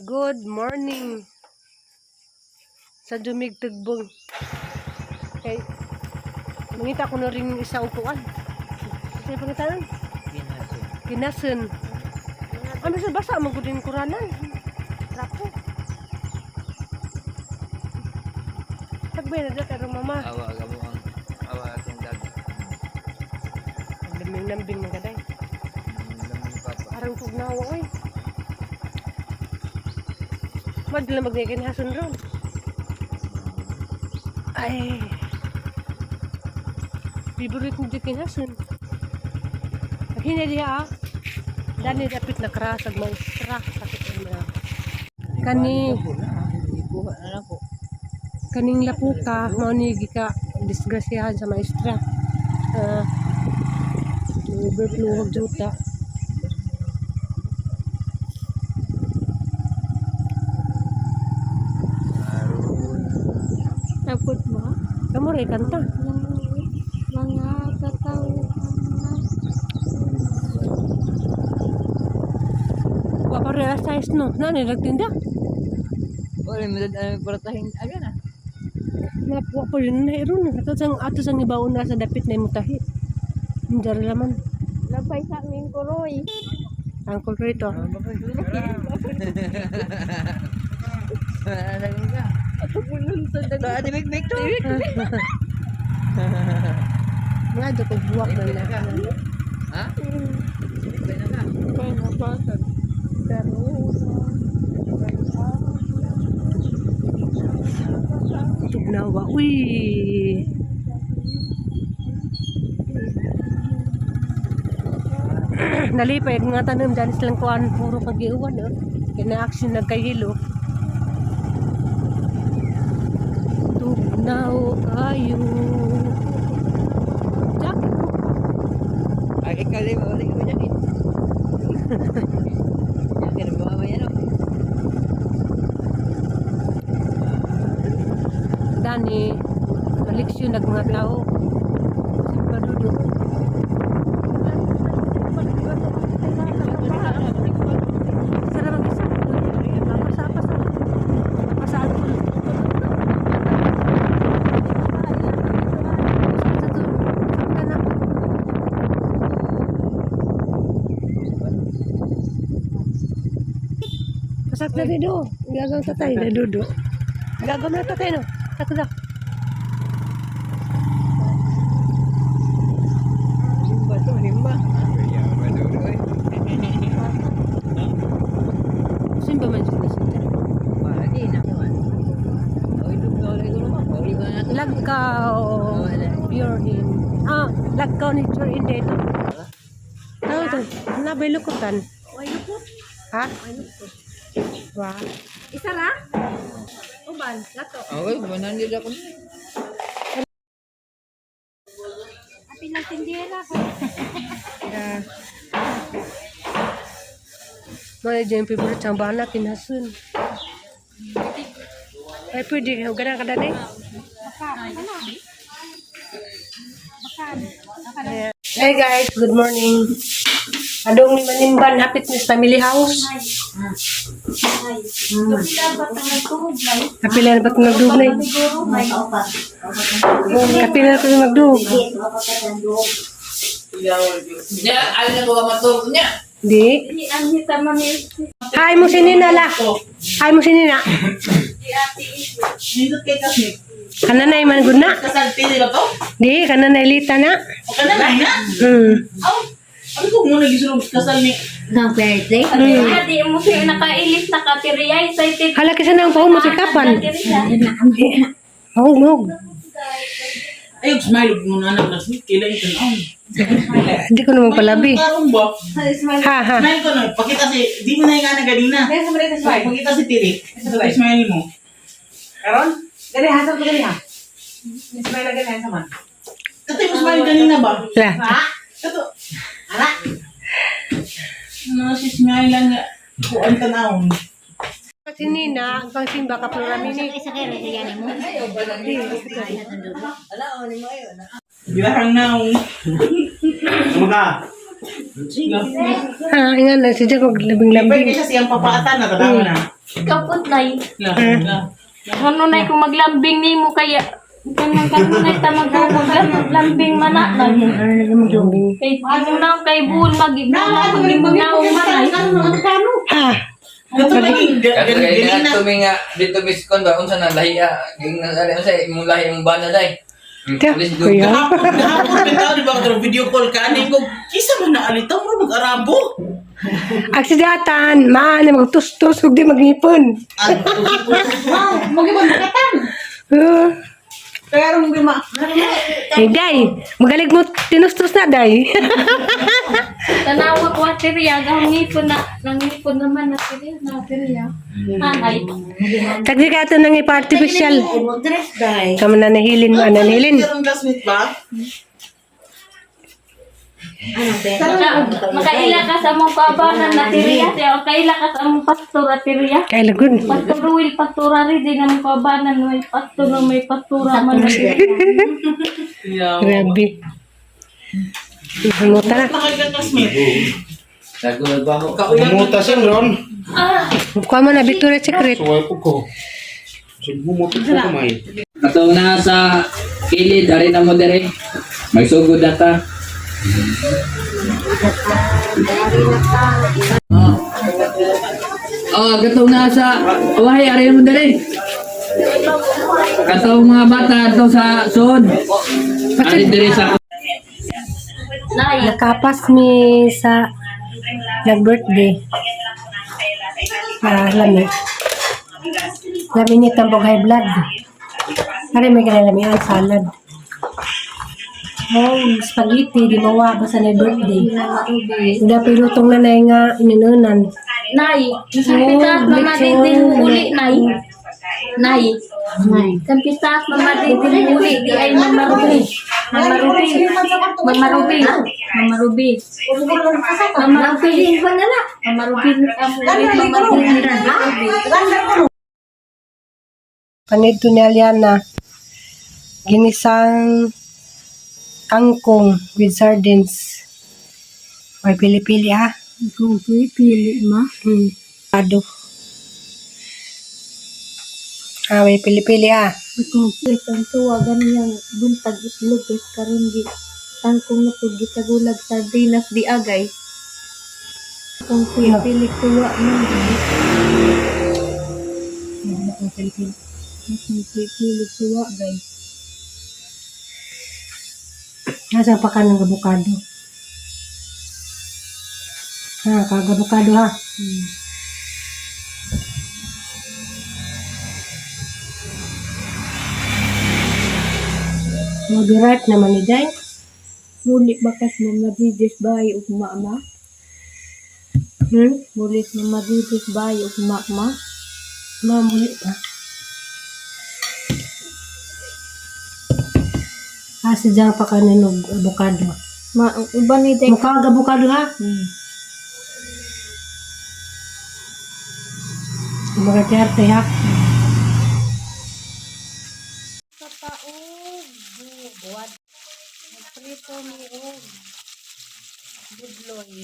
Good morning. Sa dumig tugbong. Kay mangita ko na rin isa upuan. Sa pangitanan? Ginasin. Ginasin. Ano sa basa mo gud din kuranan. Rapo. Tagbay na dyan karong mama. Awa gamo ang awa atong dag. Ang laming lambing mga kaday. Lamang papa. Parang tugnawa oy. Madala magnegin hason ron. Ay. Favorite mo dyan kinason. Ang diha ah. Dani dapit na krasag maestra. Sakit ang mga. Kani Ikuha na lang ko. Kaning lapuka mao ni gika disgrasyahan sa maestra. Ah, overflow og juta. Aron. Tapos ba? Kamo ray kanta. Mga katauhan na Wa pa rin size no. Nani nagtinda. Wala mo dad portahin aga na. Napuwa pa rin na ron. Ato sang ato sang ibaon na sa dapit na imong tahi. Ndara laman. labay sa aming kuroy. Angkol rito. Ano ka? Ato punun sa dag. Ba, di big big to. Mga do ko buwak na na. Ha? Big na ka. Kaya na ba? Pero, Tugnawa. Uy. Nalipay nga tanom dyan silang kuan puro kagiuwan no. Kaya na action nagkahilo. Tugnaw kayo. Jack. Ay, ikaw din, wala ka jacket. Jacket, ba ba yan? Dani, maliksyon nag mga tao. Simba dudo. Sarap ang isa. Pasa, pasa. Pasa alcohol. Pasak na rin do. Gagang tatay na dudo. Gagam na tatay no. Sak na. Limba to, limba. Kaya ba dulo eh. Simba man siya sila. Lagi na. Oy, dugno lagi ko naman. Pauli ko na natin. Lagkaw pure in. Ah, lagkaw ni pure in dito. Ano ito? Nabay lukutan. Way lupot. Ha? Way lupot. Wa. Isa ra? Uban, lato. Okay, 100 ako na. Apil lang tindera ko. Yeah. Mga dyan yung favorite sa bana, kinasun. Ay, pwede. Huwag ka dani. Baka, ano? Baka. Hey guys, good morning. Adong ni Manimban, hapit ni family house. Ay. Kapila ba tanggal tuhog lang? Kapila na ba't nagduglay? Siguro may Kapila na ko magdug. Nya, alin na ko ka matulog niya. Di. Di ang hita man ni Hi mo si Nina la. Hi mo si Nina. di ate is. Nindot kay kasmik. Kananay man gud na. Kasal pili ba to? Di, kananay lita na. O kananay na? Aw, ano ko muna gisulog kasal ni Ate, mo siya nakailis na katiriyay sa itit. Hala kasi nang pahumo si kapan. Mahumog. Ay, smile og muna anak kasmik kila yung tan-aw. Di ko naman palabi. Karon ba? Ha ha. Smile ko no. Pakita si di mo na yung anak ganina. Pakita si Tiri. Smile mo. Karon? Dali, hasap ko dali ha. Smile na ganyan sa man. Kato yung smile kanina ba? La. Kato. Ara. Ano si smile lang nga. Kuan tan-aw. Si Nina, ang pangsimba ka pluramini. Ala, o, ni mo ayo. Bilahang naong. Kumusta? Ha, ingan na si Jack Lipay maglabing-labing. kay siya siyang papaatan na tanawa na. Kapot nay. La, la. Ano nay kung maglambing nimo kaya kanang kanunay ta maglambing man na nay. Maglambing. Kay ano na kay buol mag magignaw man ay. Ha. Kato lagi Kato kay ganina. na tumi nga dito miskon ba unsa na lahi ah ging unsa imong lahi imong bana day. Tiyak, Alis kuya. Gahapon, gahapon bitaw di ba katong video call ka ani ko kisa man na alitaw mo mag-arabo. Ang si Jatan, maan na magtustos, huwag di maglipon. Mag-ibang makatan. Ah. Pero mo ma. Eh, day, magaling mo tinustos na, day. Tanawa ko ateriya gahong ngipon na nangipon naman na teriya na teriya. Anay. Tagdi ka ito ng ipa-artificial. Mag-dress dai. Kamo na nahilin mo, nahilin. Karong classmate ba? Ano be? Makaila ka sa among kabanan na teriya siya makaila ka sa among pastor ateriya. Kay lagun. Pastor Ruel, pastora rin din ang kabanan may pastor na may pastora man. Yeah. Grabe. Humuta na. Nakailan classmate. Nagulad ba ako? Bumuta siya ron. Kuha mo na, Victoria's Secret. Suway po ko. Sige, bumuta po kamay. Kato na sa kilid ari na mo dere. Magsugod na ta. Oh. Oh, kato na sa uwahay ari mo dere. Kato mga bata ato sa sud. Ari dere sa Nay, Nakapas mi sa nag-birthday. Ah, lami. Lami niya tambog high blood. Ari may kinalamian salad. Oh, spaghetti, di mawa basta na birthday. Hindi pilutong na na nga ininunan. Nay, sampitas mama din uli, Nay. Nay. Sampitas mama din uli, di ay Mama Ruby. Mama Ruby. Mama Ruby. Mama Ruby. Mama Ruby. Mama Ruby. Mama Ruby. Panito ni Aliana. Ginisang kangkong with sardines. May pili-pili ha. Kung pili ma. Ado. Ah, may pili-pili ha. Kung itong tuwa ganiyang buntag itlog guys karon gi tangkong na pud gitagulag sardinas di agay. Kung pili tuwa mo. Kung pili tuwa guys. Nasa pa ka ng abukado? Ha, kagabukado ha. Moderate naman ni Day. Muli bakas mo madidis bay ug mama. Hmm? Muli mo madidis bay ug mama. Mamuli pa. Ah, si Jang pa ka ng abukado. Ma ang uban ni Day. Mukha ang abukado ha? Mga tiyarte ha? Prito mi og budloy.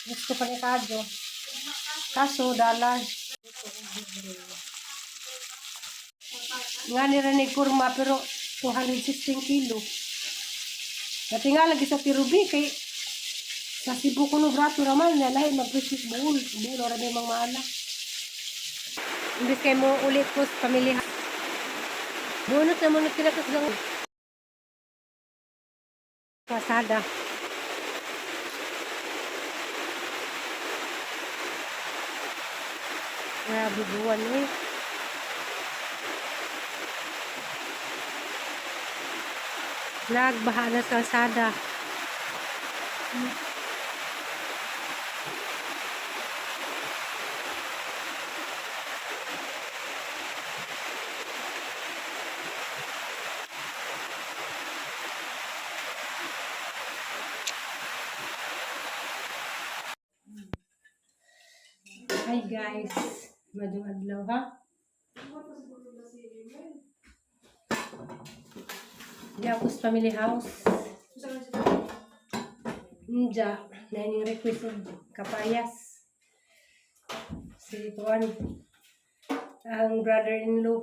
Gusto pa ni Kadyo. Kaso, dala. Nga ni Rene Kurma, pero 216 kilo. Natinga lagi sa Tirubi, kay sa Cebu ko no brato raman, na lahi mag-business buol. Buol, ora may mga maala. Imbis kay mo ulit ko sa pamilya. Bunot na munot kinakas lang. Pasada. Grabe buwan eh. Nagbaha na sa kalsada. Hi guys, madung adlaw ha. Di ako sa family house. Nja, na inyong request og kapayas. Si Tuan, ang brother-in-law.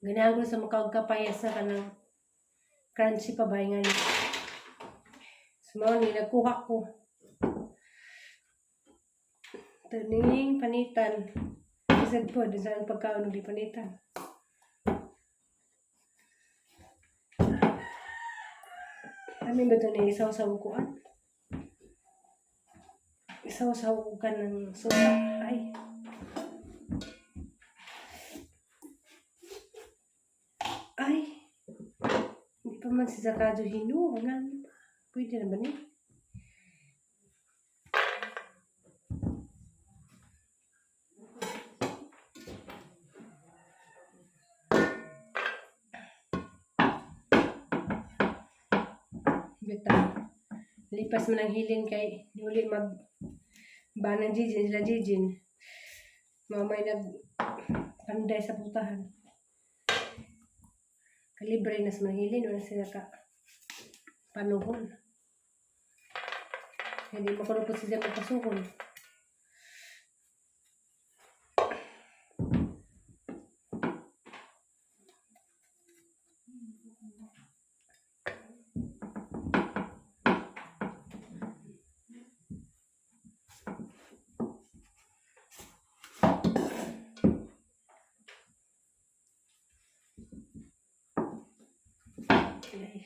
Ganahan ko sa makaog kapayas sa kanang crunchy pa ba nga ni. So, mao ni nagkuha ko. Taning panitan. Isad po, dun sa pagkaon ng di panitan. Amin ba ito na isaw sa ukuan? Isaw sa ukuan ng suka. Ay. Ay. Hindi pa man si Zakado hinu. Ang ano pa. Pwede na ba ni? Bitaw. Lipas man ang hilin kay uli mag banang jijin sila jijin. Mamay nag panday sa putahan. Kalibre na sa mga hilin wala sila ka panuhol. Hindi mo kuno po sila magpasukol. Ay.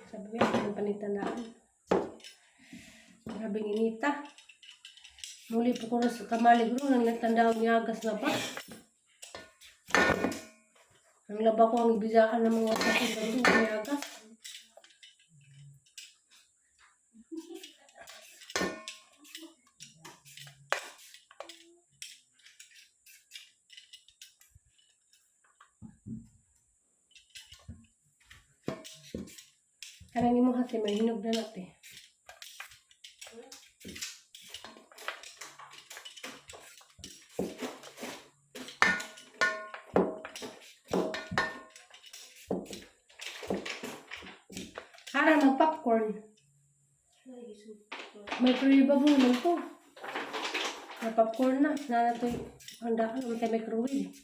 Sabi ko, ang panitanaan. Grabing inita. Muli po ko sa kamali bro, nang natanda ang agas na pa. Ang laba ko ang ibisaan ng mga kapatid ng agas. Kanang imo hati may hinog na natin. Ara mag popcorn. Microwave ba naman to? May popcorn na. Nana to handa ka naman tayo microwave.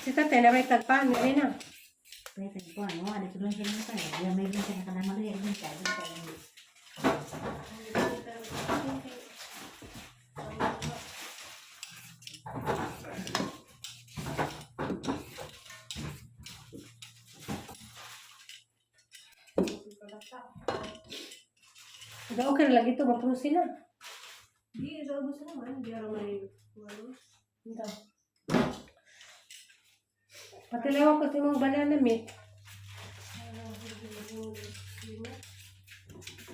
Si tatay na may tagpaan. Ay na. Pwede ko, ano, dito lang siya nang tayo. Diyan may rin siya nakanamali, rin siya, rin siya, rin siya. Ga okay na lagi to. Maprusi na. Di, sa ubos naman. Di araw may walos. Ito. Patilaw ko sa imong banana meat.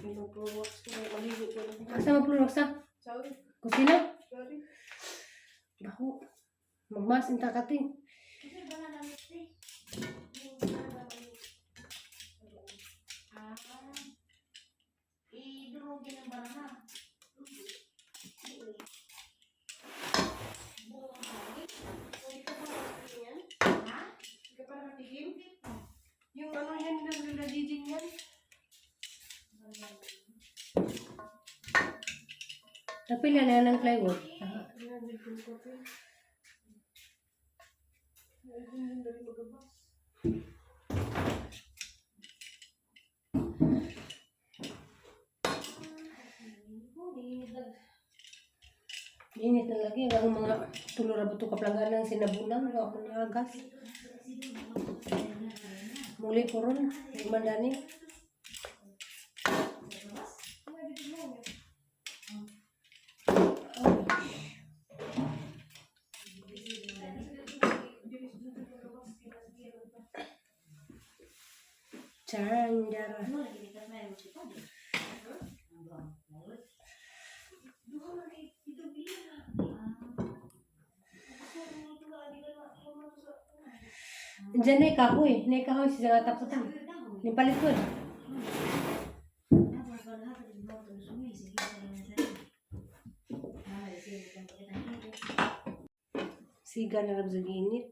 May mag-works ko. Maligo ko na. Asa maplurok sa? Sorry. Kusina? Sorry. Baho. Magmas inta kating. Kasi banana milk tea. Yung banana milk. Ah. Idurugin ang banana. Hindi ka pa nakatikim? Yung ano yan, naglalagiging yan? Napila na ng plywood. Ah, Init na lagi ang mga tulo ra buto kaplanganan sinabunan wa ko agas. Muli ko ron, mandani. Chan, jara. Diyan na kahoy. Na kahoy siya nga taputan. Ni palit ko. Siga na lang sa init.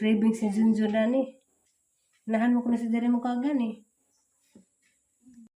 Craving si Junjun na ni. Nahan mo ko na si Dere mo kagan eh.